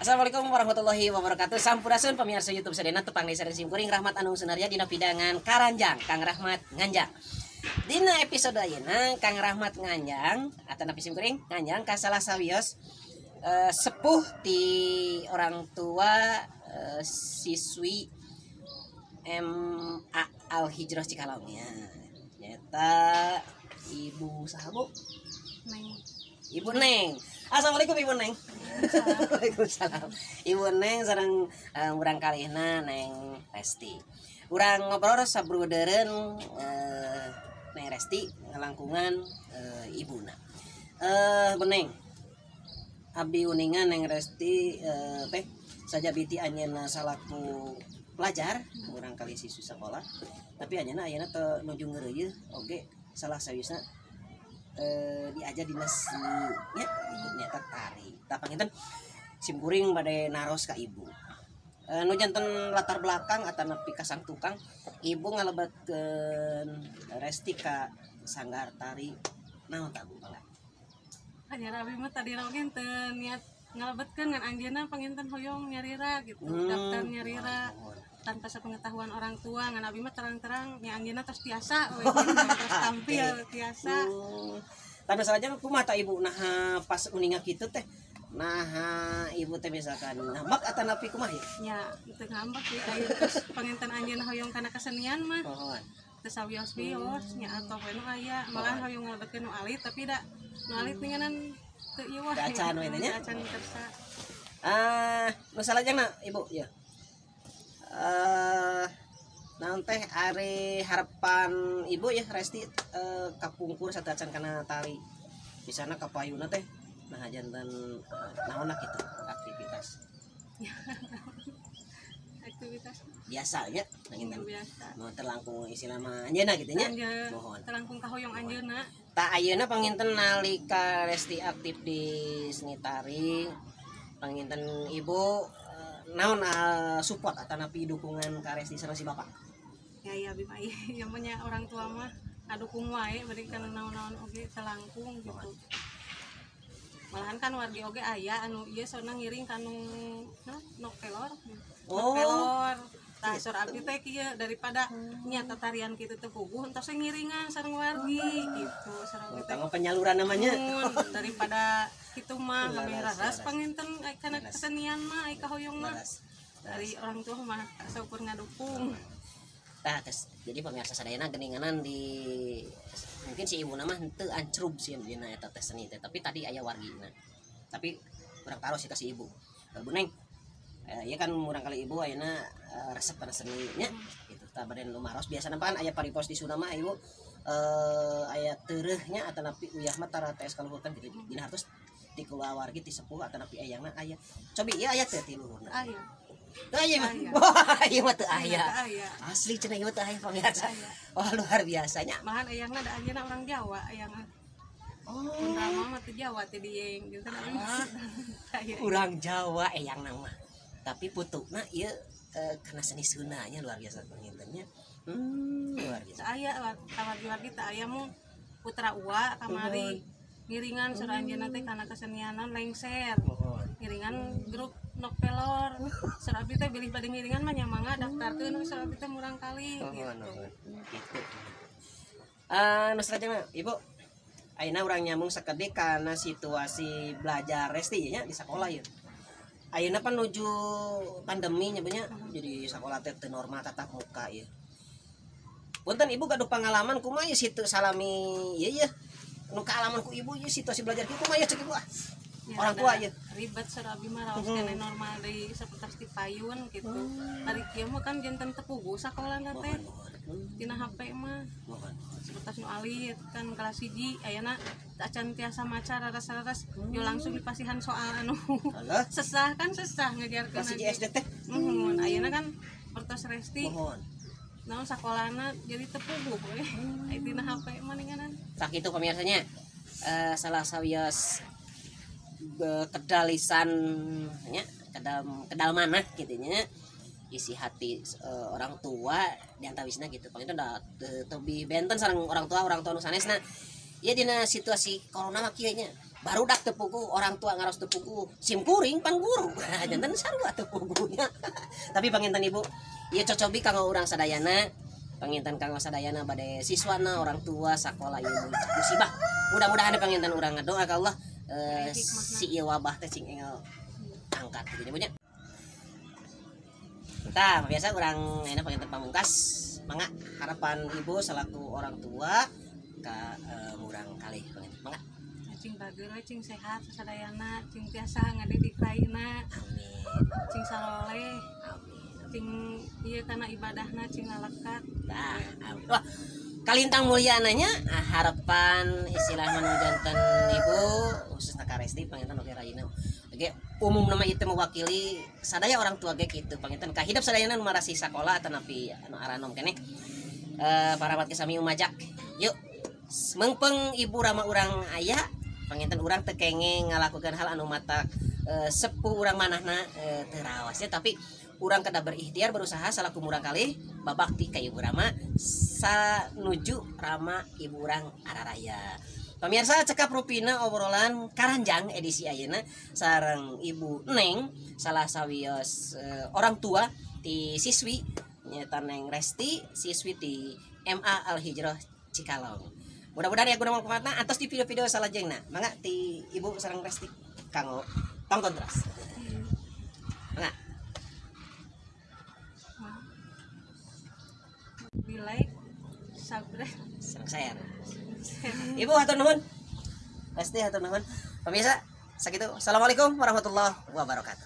Assalamualaikum warahmatullahi wabarakatuh. Sampurasun pemirsa YouTube sadayana, tepang deui sareng simkuring Rahmat Anung Sunarya dina pidangan Karanjang Kang Rahmat Nganjang. Dina episode ayeuna Kang Rahmat Nganjang atanapi simkuring nganjang ka salah sawios sepuh ti orang tua siswi MA Al Hijrah Cikalong ya. Nyata Ibu saha, Bu? Neng. Ibu Neng. Assalamualaikum, Ibu Neng. Waalaikumsalam. Ibu Neng sareng urang kalihna Neng Resti. Urang ngobrol sabrudereun Neng Resti ngalangkungan ibuna. Bu Neng. Abdi uningan Neng Resti teh sajabiti anjeunna salaku pelajar urang kali siswi sekolah, tapi anjeunna ayeuna teu nuju ngeureuyeuh oge salah sawiosna diajar dina seni nya nyaeta tari. Tah, panginten simkuring bade naros ka ibu. Nu janten latar belakang atanapi kasang tukang ibu ngalebetkeun Resti ka sanggar tari naon tah, Bu, mangga? Hanya abi mah tadi oge teu niat ngalebetkeun, ngan anjeunna panginten hoyong nyarira gitu, daftar nyarira tanpa sepengetahuan orang tua. Ngan abi mah terang-terang nya anjeunna tos tiasa we gitu, terus tampil tiasa. Tapi saja kumaha tah, Ibu, nah pas uninga kitu teh, nah ibu teh misalkan ngambek atanapi kumaha ya? Nya teu ngambek sih, aya terus panginten anjeunna hoyong kana kesenian mah teu sawios-wios nya atau we nu aya, malahan hoyong ngalebetkeun nu alit, tapi da nu alit ninganan teu ieu wah. Teu acan we teh nya? Teu acan kersa. Ah, nu salajengna, Ibu ya. Naon teh ari harapan Ibu ya Resti kapungkur sateuacan kana tari. Misalna kapayuna teh nah janten naon kitu aktivitas? Aktivitas biasanya panginten biasa. Mau terlangkung istilah mah anjeunna gitu nya. Anjeun Mohon. Terlangkung kahoyong anjeunna. Tah, ayeuna panginten nalika Resti aktif di seni tari, panginten ibu naon support atanapi dukungan ka Resti sareng si bapak? Ya ya, abi mah yang punya orang tua mah ngadukung wae, bari kana naon-naon oge telangkung gitu. Malahan kan wargi oge aya anu ieu sona ngiring kanu naon, nok pelor. Nok pelor. Tah, sor abdi teh kieu, daripada nya tatarian kitu teu puguh, entos we ngiringan sareng wargi gitu, sor abdi teh. Kanggo penyaluran namanya. Mun, daripada kitu mah kami Laras, raras laras. Panginten ai kana kesenian mah ai kahoyong mah Laras. dari orang tua mah saukur ngadukung. Tah, terus jadi pemirsa sadayana, geninganan di mungkin si ibu nama henteu ancrub sih dina eta teh seni teh, tapi tadi aya wargina. Tapi kurang taruh sih ka si ibu. Bu Neng, ieu kan murang kali ibu ayeuna resep kana seni nya gitu. Tah, bade lumaros biasana kan aya paritos di Sunda mah, ibu, aya teureuhnya atanapi uyah mah tara tes kaluhur kan gitu. Dina hartos ti kulawargi, ti sepuh atanapi eyangna aya. Cobi ieu aya teh ti luhurna? Aya. Teu aya mah. Aya. Wah, ieu mah teu aya. Teu aya. Asli cenah ieu mah teu aya, pemirsa. Aya. Wah, luar biasanya. Malahan eyangna da anjeunna orang Jawa eyangna. Oh. Mun Rama mah teu Jawa teh dieng gitu kan. Aya. Urang Jawa eyang mah. Tapi putuna ieu kana seni Sundanya luar biasa pangintennya. Luar biasa. Teu aya wargi-wargi, teu aya, mung putra uwa kamari ngiringan sur anjeunna teh kana kesenianan lengser. Mohon. Ngiringan grup nok pelor. Sur abdi teh bilih bade ngiringan mah nya mangga daftarkeun we, sur abdi teh murang kali Mohon, gitu. Mohon. Gitu. Nu salajengna, Ibu. Ayeuna urang nyambung sakedik kana situasi belajar Resti nya di sekolah ya. Ayeuna pan nuju pandemi nya, Bu, nya. Jadi sekolah teh teu normal tatap muka ya. Punten, Ibu gaduh pengalaman kumaha ya situ salami ieu ya. Nu kaalaman ku Ibu ieu situasi belajar kieu kumaha ya, cek Ibu ah? Ya, Orang tua da ya. Ribet sur abi mah, raos keneh normal deui sapertos di payun gitu. Ari kieu mah kan janten teu puguh sakolana teh. Mohon, mohon. Tina HP mah. Mohon. Seperti nu alit kan kelas 1 ayeuna acan tiasa maca raras-raras yo langsung dipasihan soal anu Alah, sesah kan, sesah ngajarkeun. Kelas 1 SD teh. Muhun, ayeuna kan pertos Resti Mohon. naon sakolana jadi teu puguh we. Ai tina HP mah ninganan. Tah kitu pamiarsanya. Salah sawios kedalisan nya, kedal kedal mana gitu nya, isi hati orang tua di antawisna gitu. Panginten da teu teu benten sareng orang tua nu sanesna ya dina situasi corona mah kieu nya. Barudak teu puguh, orang tua ngaros teu puguh, sim kuring pan guru. Janten sarua teu puguhnya. Tapi panginten Ibu, ieu cocobi kanggo urang sadayana, panginten kanggo sadayana bade siswana, orang tua, sakola ieu musibah. Mudah-mudahan panginten urang ngadoa ka Allah si ieu wabah teh cing enggal angkat gitu nya. Tah, biasa urang enak panginten pamungkas, mangga harapan Ibu selaku orang tua ka murang kalih panginten. Mangga. Cing bager we, cing sehat sadayana, cing tiasa ngadidik raina. Amin. Cing saloleh. Amin. Cing ieu kana ibadahna cing lalekat. Tah, amin. Wah, kalintang mulia nanya harapan istilah manu janten Ibu khususna ka Resti panginten oge rayina. Oge umum nama itu mewakili sadaya orang tua ge kitu panginten kahidep sadayana nu marasi sakola atanapi anu aranom keneh. Para warga sami umajak. Yuk, meungpeung ibu rama urang aya panginten urang teu kenging ngalakukeun hal anu mata sepuh urang manahna teu rawas ya, tapi urang kedah berikhtiar berusaha salaku murang kalih babakti ka ibu rama sanuju rama ibu urang araraya. Pemirsa, cekap rupina obrolan Karanjang edisi ayeuna sareng Ibu Neng, salah sawios orang tua ti siswi nyata Neng Resti, siswi ti MA Al Hijrah Cikalong. Mudah-mudahan ya guna manfaatna atos di video-video salajengna. Mangga ti Ibu sareng Resti kanggo tonton terus. Mangga. Di like, subscribe, sareng share. Ibu hatur nuhun. Resti hatur nuhun. Pemirsa, sakitu. Assalamualaikum warahmatullahi wabarakatuh.